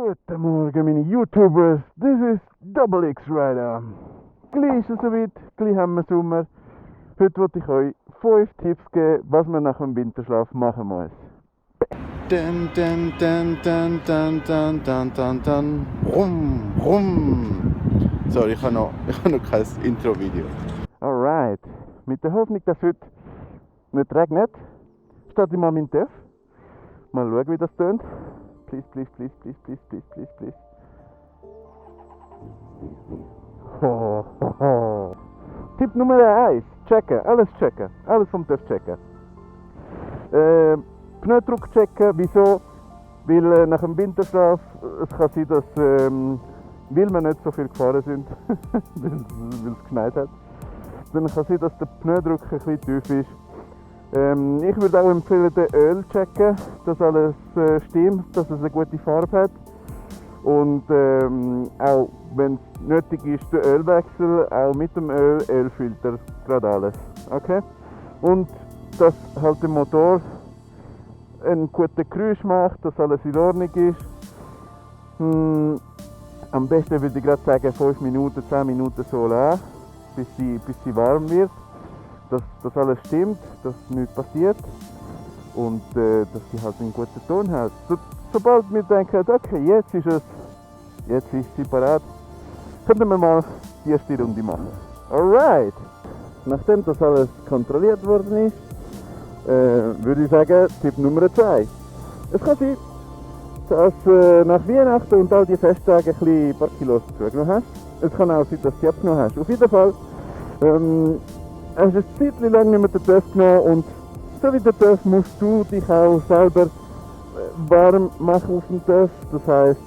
Guten Morgen, meine YouTubers. Das ist Double X Rider. Gleich ist es soweit, gleich haben wir Sommer. Heute wollte ich euch 5 Tipps geben, was man nach dem Winterschlaf machen muss. Dun, dun, dun, dun, dun, dun, dun, dun, dun. Rum, rum. Sorry, ich habe noch kein Intro-Video. Alright, mit der Hoffnung, dass es heute nicht regnet, starte ich mal meinen Töff. Mal schauen, wie das tönt. Please, please, please, please, please, please, please, please. Ho, ho, ho. Tipp Nummer 1. Checken, alles vom TÜV checken. Pneudruck checken, wieso? Weil nach dem Winterschlaf, es kann sein, dass, weil wir nicht so viel gefahren sind, weil es geschneit hat, dann kann es sein, dass der Pneudruck ein bisschen tief ist. Ich würde auch empfehlen, den Öl checken, dass alles stimmt, dass es eine gute Farbe hat. Und auch wenn es nötig ist, den Ölwechsel, auch mit dem Ölfilter, gerade alles. Okay? Und dass halt der Motor einen guten Geräusch macht, dass alles in Ordnung ist. Am besten würde ich gerade sagen 5 Minuten, 10 Minuten so lassen, bis sie warm wird. Dass alles stimmt, dass nichts passiert und dass sie halt einen guten Ton hat. Sobald wir denken, okay, jetzt ist sie parat, könnten wir mal die erste Runde machen. Alright! Nachdem das alles kontrolliert worden ist, würde ich sagen, Tipp Nummer 2. Es kann sein, dass nach Weihnachten und all die Festtage ein paar Kilos zugenommen hast. Es kann auch sein, dass du sie abgenommen hast. Auf jeden Fall, hast du ein Zeitchen lang nicht mehr den TÜV genommen und so wie der TÜV musst du dich auch selber warm machen auf dem TÜV. Das heisst,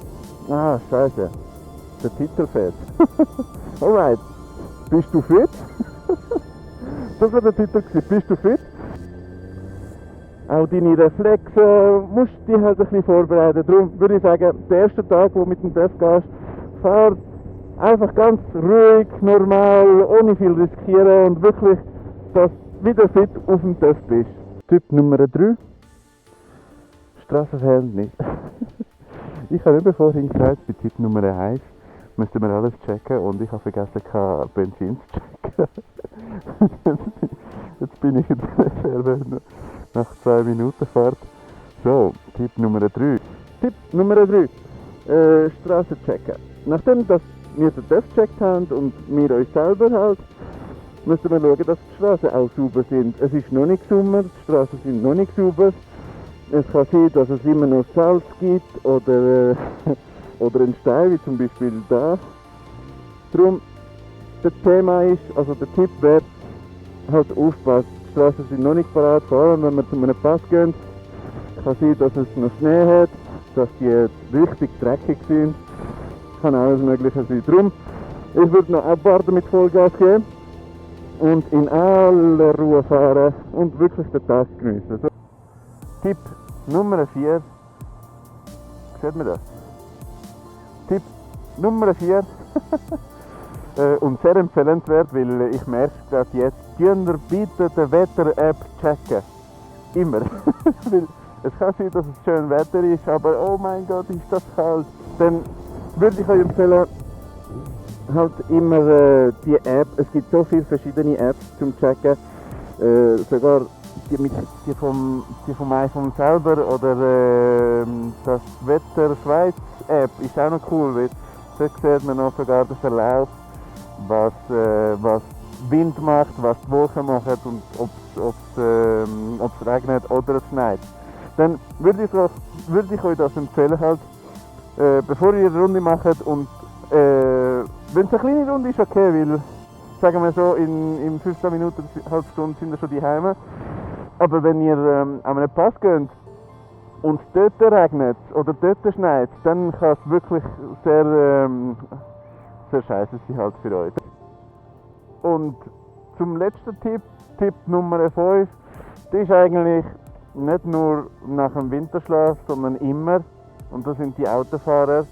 scheiße, der Titel fehlt. Alright, bist du fit? Das war der Titel gewesen, bist du fit? Auch deine Reflexe musst du dich halt ein bisschen vorbereiten. Darum würde ich sagen, der erste Tag, wo du mit dem TÜV gehst, fahr einfach ganz ruhig, normal, ohne viel riskieren und wirklich, dass du wieder fit auf dem TÜV bist. Tipp Nummer 3. Strassenverhältnis. Ich habe eben vorhin gesagt, bei Tipp Nummer 1 müssten wir alles checken und ich habe vergessen, kein Benzin zu checken. Jetzt bin ich in der Reserve nach 2 Minuten Fahrt. So, Tipp Nummer 3. Tipp Nummer 3. Straße checken. Nachdem wir den TÜV gecheckt haben und wir uns selber halt, müssen wir schauen, dass die Straßen auch sauber sind. Es ist noch nicht Sommer, die Straßen sind noch nicht sauber. Es kann sein, dass es immer noch Salz gibt oder einen Stein, wie zum Beispiel da. Darum, das Thema ist, also der Tipp wäre, halt aufpassen. Die Straßen sind noch nicht parat, vor allem wenn wir zu einem Pass gehen. Es kann sein, dass es noch Schnee hat, dass die richtig dreckig sind. Kann alles Mögliche sein. Darum, ich würde noch abwarten mit Vollgas geben und in aller Ruhe fahren und wirklich den Tag genießen. So. Tipp Nummer 4. Sieht man das? Tipp Nummer 4 und sehr empfehlenswert, weil ich merke gerade jetzt, Kinder bitte die Wetter-App checken. Immer. Weil es kann sein, dass es schön Wetter ist, aber oh mein Gott, ist das kalt. Dann würde ich euch empfehlen, halt immer die App. Es gibt so viele verschiedene Apps zum Checken. Sogar die vom iPhone selber oder das Wetter Schweiz App ist auch noch cool, weil dort sieht man noch sogar den Verlauf, was Wind macht, was die Wolken machen und ob es regnet oder es schneit. Dann würde ich euch das empfehlen, halt, bevor ihr eine Runde macht und wenn es eine kleine Runde ist, okay, weil sagen wir so, in 15 Minuten, halbe Stunde sind wir schon daheim. Aber wenn ihr an einen Pass geht und es dort regnet oder dort schneit, dann kann es wirklich sehr scheiße sein halt für euch. Und zum letzten Tipp Nummer 5, das ist eigentlich nicht nur nach dem Winterschlaf, sondern immer, und das sind die Autofahrer,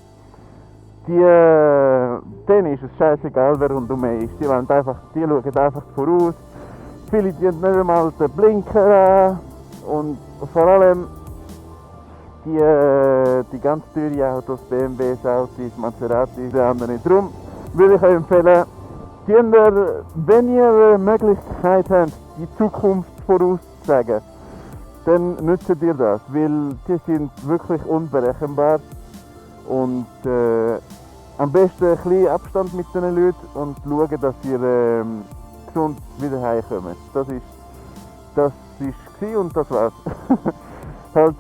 denen ist es scheißegal, wer rundum ist. Die schauen einfach voraus. Viele die nicht einmal den Blinker an und vor allem die ganz teuren Autos, BMWs, Audis, Maseratis, die anderen. Darum würde ich euch empfehlen, wenn ihr die Möglichkeit habt, die Zukunft vorauszusagen, dann nutzt ihr das, weil die sind wirklich unberechenbar und am besten ein bisschen Abstand mit den Leuten und schauen, dass ihr gesund wieder heimkommt. Das war und das war's. Halt,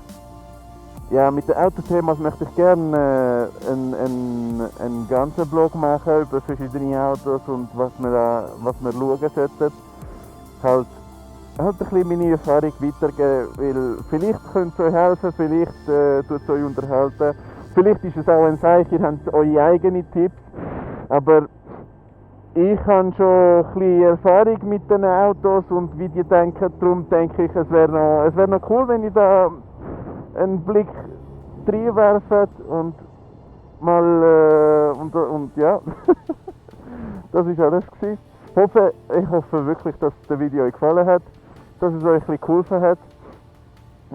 ja, mit den Autothemas möchte ich gerne einen ganzen Blog machen über verschiedene Autos und was wir schauen sollten. Halt ein bisschen meine Erfahrung weitergeben, weil vielleicht könnte es euch helfen, vielleicht tut es euch unterhalten. Vielleicht ist es auch ein Zeichen, ihr habt eure eigenen Tipps, aber ich habe schon ein bisschen Erfahrung mit den Autos und wie die denken, darum denke ich, es wäre noch cool, wenn ich da einen Blick reinwerfe und mal, und ja, das war alles gewesen. Ich hoffe wirklich, dass das Video euch gefallen hat, dass es euch ein bisschen geholfen hat.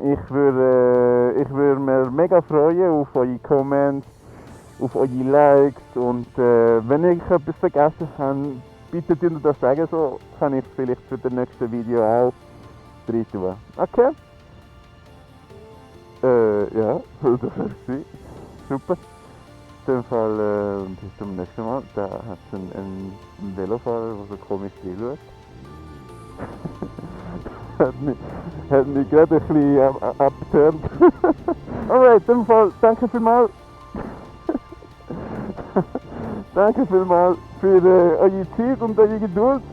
Ich würde mir mega freuen auf eure Comments, auf eure Likes und wenn ich etwas vergessen habe, bitte tun das sagen, so kann ich es vielleicht für das nächste Video auch rein tun. Okay? Ja, das war es. Super. In dem Fall bis zum nächsten Mal. Da hat es einen Velofahrer, der so komisch reinschaut. hat mich gerade ein bisschen abgeturnt. Alright, in dem Fall, danke vielmals. Danke vielmals für eure Zeit und eure Geduld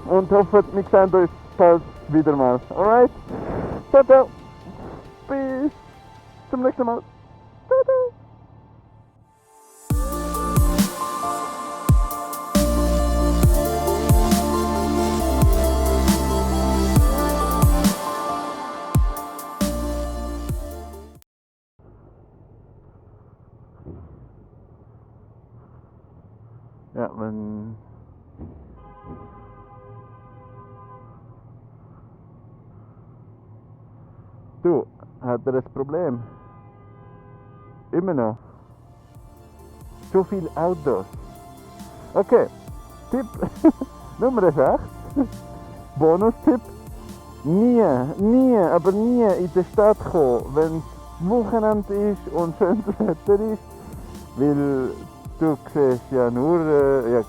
und hoffe, wir sehen uns bald wieder mal. Alright? Ciao, ciao. Bis zum nächsten Mal. Ciao, ciao. Ja, du, hat er ein Problem? Immer noch? So viele Autos. Okay, Tipp Nummer 6. Bonustipp. Nie in der Stadt kommen, wenn es Wochenende ist und schönes Wetter ist, weil du siehst ja nur,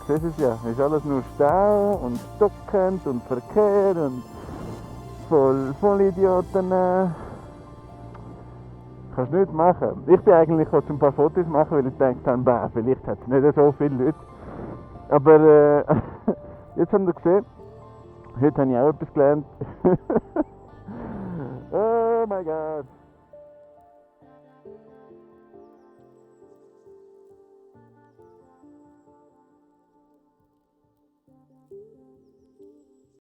siehst es ja, ist alles nur Stau und stockend und Verkehr und voll Idioten. Kannst du nicht machen. Ich bin eigentlich auch ein paar Fotos machen, weil ich gedacht habe, vielleicht hat es nicht so viele Leute. Aber jetzt habt ihr gesehen, heute habe ich auch etwas gelernt. Oh mein Gott.